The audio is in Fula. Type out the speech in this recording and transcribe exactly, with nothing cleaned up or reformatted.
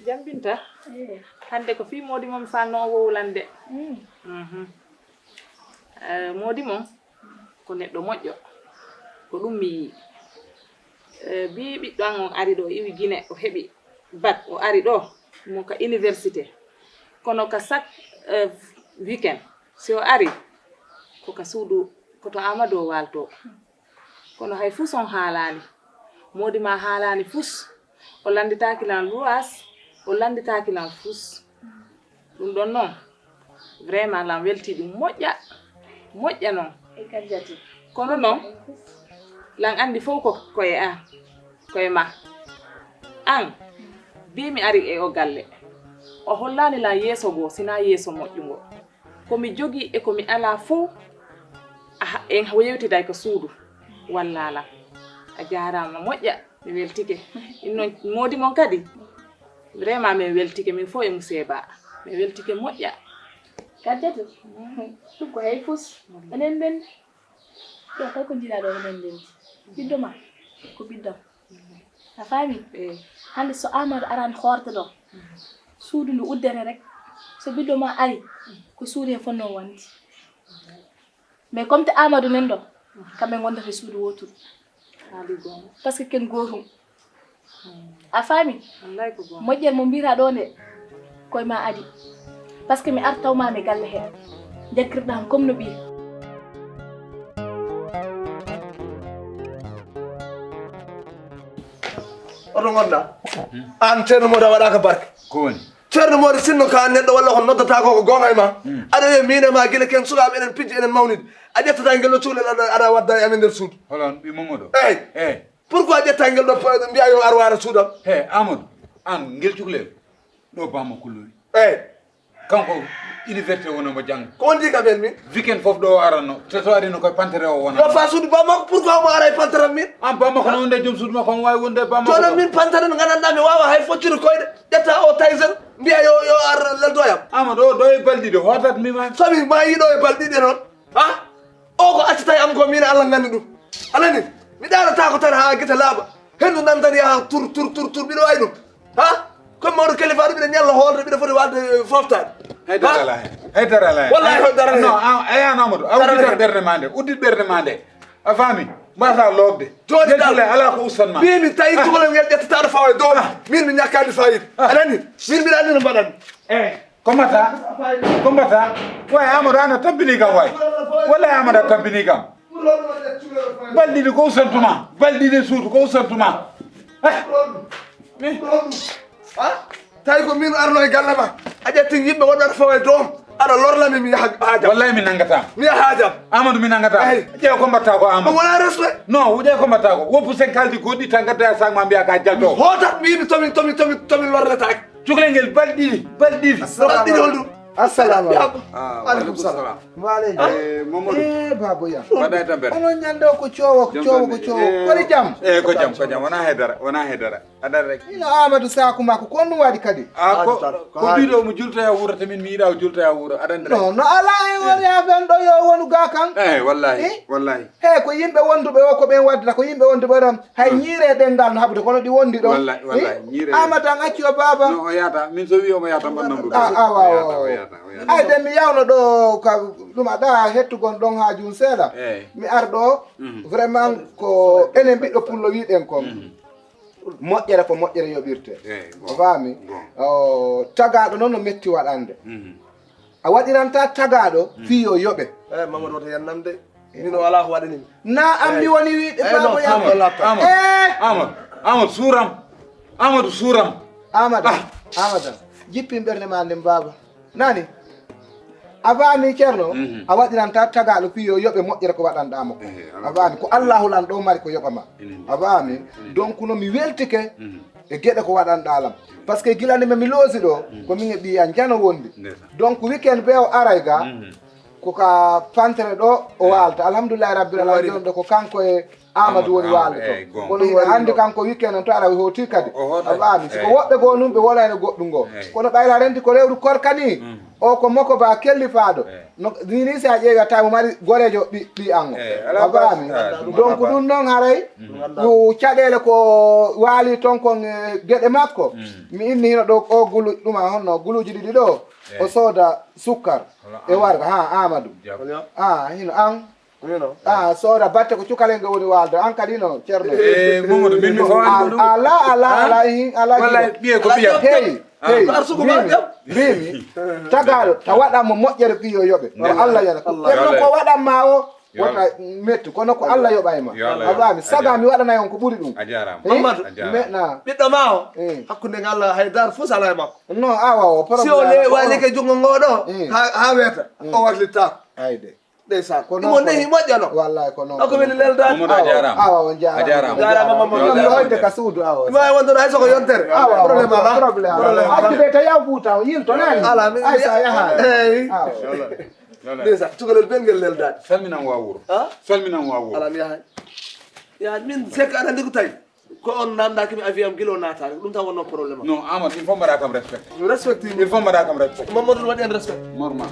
Jambinta, hannde ko fii moodi mon sannoo wowlande. Mhm. Eh, moodi mon ko neɗɗo moƴƴo, ko ɗum mi yii. Eh, bii ɓiɗɗo an on ari ɗo, iwi Gine, o heɓi bak, o ari ɗo, mo ka université. Kono ka sak, eh, weekend, si o ari, ko ka suudu, ko to Amadou o waaltoo. Kono hay fus on haalaani. Moodi ma haalaani fus. O lannditaaki lan luwaas, o lannditaaki lan fus. Ɗum ɗon noon, vraiment, lan weltii ɗum moƴƴa, moƴƴa noon. E Kajjati. Kono noon, lan anndi fof ko, ko e an, ko e ma. An, bii mi ari e o galle. O hollaani lan yeeso goo, sinaa yeeso moƴƴungo. Ko mi jogii e ko mi alaa fof, aha, en yewtiday ko suudu. Wallaa lan. A jaaraama moƴƴa, mi weltike. Ɗum noon, moodi mon kadi, vraiment, min weltike, min fof e Musee Ba. Mi weltike moƴƴa. Kajjati, ɗum ko hay fus. Enen ndenndi. Ɗo kay ko njiɗaa ɗo, enen ndenndi. Ɓiɗɗo ma, ko ɓiɗɗam. A faami? Eey. Hannde so Amadou arani hoorde ɗo, suudu ndu uddere rek. So ɓiɗɗo ma ari, ko suudu he fonnoo wonde. Mais comme te Amadou nen ɗo, kamɓe ngondata e suudu wooturu. Haali goonga. Parce que ken gootum. Hmm. A faami? Wallay ko goonga. Moƴƴere mo mbiyataa ɗo nde, koye ma adi. Parce que mi arta taw ma mi galle he. Jaggirɗaa am comme no ɓii. Oto ngonɗaa? Aan Ceerno Mody a waɗaaka barke. Ko woni? Ceerno Mody, sinno ka neɗɗo walla ko noddata ko, ko goonga e ma. Hmm. Aɗa wiya miin e ma gila ken sukaaɓe eɗen pijja, eɗen mawnidi. A ƴettata ngel ɗo cukalel aɗa, aɗa wadda e amen nder suudu. Hol on ɓii Mamadou? Eey. Eey. Pourquoi ƴetta ngel ɗo po-, mbiya yo ar waara suudam? He, Amadou, aan ngel cukalel ɗo bamma kullowi. Eey. Kanko université woni mo jannga. Ko on ndi kam en min? Weekend fof ɗo o aranno. So, so arino koye pantere o wona. Yo fa suudu bamma ko, pourquoi omo ara e pantere am min? Aan bamma ko no wonde joom suudu makko, omo waawi wonde bamma ko. Jooni min pantere no nganndanɗaa mi waawa hay foccude koyɗe. Ƴetta o Tyson, mbiya yo, yo ar leldoyam. Amadou, o ɗo e balɗe ɗiɗi, hootat mi ma. So mi maayi ɗo e balɗe ɗiɗi noon, ha? O ko accata e am ko, min Allah nganndi ɗum. Alaa ni, mi ɗaanataako tan haa gite laaɓa. Henndu nan tan yaha tur, tur, tur, tur, mbiɗo wayi ɗum. Ha? Comme mawɗo kalifa ɗum, mbiɗa ñalla hoolde, mbiɗa foti waɗde foftaade. Hay dara alaa heen. Hay dara alaa heen. Wallahi hay dara alaa heen. Non, a, a yaano Amadou. A uddita ɓernde ma nde. Uddit ɓernde ma nde. A faami? Mbasa loogde. Jooni dal. Alaa ko ustan ma. Mbiimi tawi cukalel ngel ƴettata aɗa fawa e dow. Min mi ñakkaani fayida. A nani? Min mbiɗa anndi no mbaɗanmi. Eey. Ko mbaɗɗaa? Ko mbaɗɗaa? Waay, Amadou, aan a tampinii kam, waay. Wallaay, Amadou, a tampinii kam. Balɗe ɗiɗi ko usantu ma. Balɗe ɗiɗi suudu ko usantu ma. Ah. Eh. Ha? Tawi ko min arno e galle ma. A ƴetti yimɓe wonɓe aɗa fawa e doom. Aɗa lorna mi, mi yaha haajam. Wallaay, mi nanngataa. Mi yaha haajam. Amadou, mi nanngataa. Eey. Ƴeew ko mbaɗɗaa ko, Amadou. Ɗum wonaa respect. Non, ƴeew ko mbaɗɗaa ko. Woppu sen kaldi ko ɗi tan, ngaddaa e sac ma, mbiyaa ka jalto. Mi hootat, mi wiimi tomi, tomi, tomi, tomi lornetaake. Cukalel ngel balɗe ɗiɗi, balɗe ɗiɗi. Balɗe ɗiɗi hol ɗum? Assalamu aleykum. Ah, aleykum salam. Wa aleykum. Eh, Mamadou. Eh, Baba Yah. Mbaɗɗaa e tampere? Onon ñande o ko coowo, ko coowo, ko coowo. Eh, ko jam? Eh, ko jam, ko jam. Wonaa hay dara, wonaa hay dara. Aɗa rek. Ino Amadou Saku makko, ko on ɗum waɗi kadi? Ah, ko, ko biɗo mo jultoya wuuro, te min mi yiɗa o jultoya wuuro. Aɗa anndi rek. Non, no alaa en woni a ɓen ɗo yo wonu ga kan. Eh, wallahi, wallahi. He, ko yimɓe wonduɓe o, ko ɓen waddata, ko yimɓe wonduɓe ɗon. Hay ñiire e ɗenngal no haɓude, kono ɗi wondi ɗon. Wallahi, wallahi, ñiire. Amadou an acci o baaba. No, o yaata. Min so wi omo yaata, mbanndam ɗum. Ah, ah, waaw, waaw. O yaata, o yaata. Ay, de mi yawno ɗo ka ɗum aɗa hettugon ɗon haa jun seeɗa. Eey. Mi ar ɗo, vraiment, ko enen ɓiɗɗo pullo wiɗen kon. Moƴƴere ko moƴƴere yoɓirte. Eey, bon. A faami? Bon. O, tagaaɗo noon no metti waɗande. A waɗiranta tagaaɗo fii yo yoɓe. Eh, Mamadou, woto yannam de. Min o alaa ko waɗani mi. Na an mi woni wiide Baba Yah. Amadou, Amadou, Amadou, Amadou, suuram. Amadou, suuram. Amadou, Amadou, jippin ɓernde ma nden, baaba. Nani? A faami, Ceerno? Mhm. A waɗiran tan tagaaɗo fii yo yoɓe moƴƴere ko waɗanɗaa mo ko. Ehe, a faami? Ko Allaahu lan ɗo mari ko yoɓa ma. Enen. A faami? Enen. Donc, no mi weltike Mhm. e geɗe ko waɗanɗaa lam. Parce que gila nde mi loosi ɗo, Mhm. ko min e ɓiya njano wondi. Ndeysaan. Donc, weekend be o aray ga, Mhm. ko ka fantere ɗo o Eh. waalta. Alhamdulillahi Rabbil O wari. Alamin, ɗo ko kanko e Amadou Amadou, woni Amadou, waalde to. Eh, gonga. Kono hiɗa anndi kanko weekend on to ara o hooti kadi. O, o hoota. A faami? Si ko Eh. woɓɓe goo nun ɓe wonayno goɗɗum goo. Eh. Kono ɓayla renti ko lewru korka ni, Mm. o ko moko ba kellifaaɗo. Eh. No, ni, ni si a ƴeewi a tawi mo mari goreejo ɓi, ɓi an o. Eh, A faami? Ah, ɗum Donc alaa ɗum noon haray, Mm. ɗum caɗeele ko waali toon kon e geɗe makko. Mm. Mi inni hino ɗo o gulu, ɗum a honno guluuji ɗiɗi ɗo. Eh. O sooda sukkar Wala e Amadou. warga, ha, Amadou. Jam. Ah, hino an. Mino. Ah, sooda batte ko cukalel ngel woni waalde. An kadi no, Ceerno. Eh, Mamadou, min mi fawaani ko ɗum. Ala, ala, Ah? ala, hin, ala Wallay, giɗo. ɓiye ko ɓiya. Hey, Ah. hey, Ko arsugo ma mbimi, jam. mbimi, tagaaɗo, ta waɗa mo moƴƴere fii yo yoɓe. Ko Wallay. Allah yana. Allah. Kono ko Wallay. waɗan ma o, Yo wota Allah. mettu, kono ko Allah yoɓay ma. Yo Allah A yoɓ. faami, saga Adiya. mi waɗanay on ko ɓuri ɗum. A jaaraama. Eh? Mamadou. A jaaraama. Me-, na. Ɓiɗɗo ma o, Eh. hakkunde ngal hay dar fus ala e makko. No, awa o, Si o problème le-, ko waali on. ke junngo ngoo ɗo, Eh. ha, ha weeta, Eh. o warlittaako. Ayde. Ndeysaan. Ko Ɗum noon o nehi ko moƴƴa no. Wallahi ko noon Ako ko weli noon. leldaade. Mamadou, a jaaraama. Awa, on jaaraama. A jaaraama. Jaaraama, Mamadou. Ɗum no hoyde ka suudu, awa. Ɗum ay wonde hay soko yontere. Awa, Problème ala. Problème ala. Problème ala. Accude ta yaw Fuuta o, yilto nani? Ala, mi Ay, sa yaha. Eey. Awa. Ndeysaan, cukalel belngel leldaade. Salminan waa wuro. Ha? Salminan waa wuro. Ala, mi yahay. Ya, min sekka aɗa anndi ko tawi. Ko on nanndaki mi avion am gila o naataani. Ɗum tan wonno problème am. Non, Amadou, il faut mbaɗa kam respecté. Mi respecte. Il faut mbaɗa kam respecté. Mamadou waɗi en respect. Normal.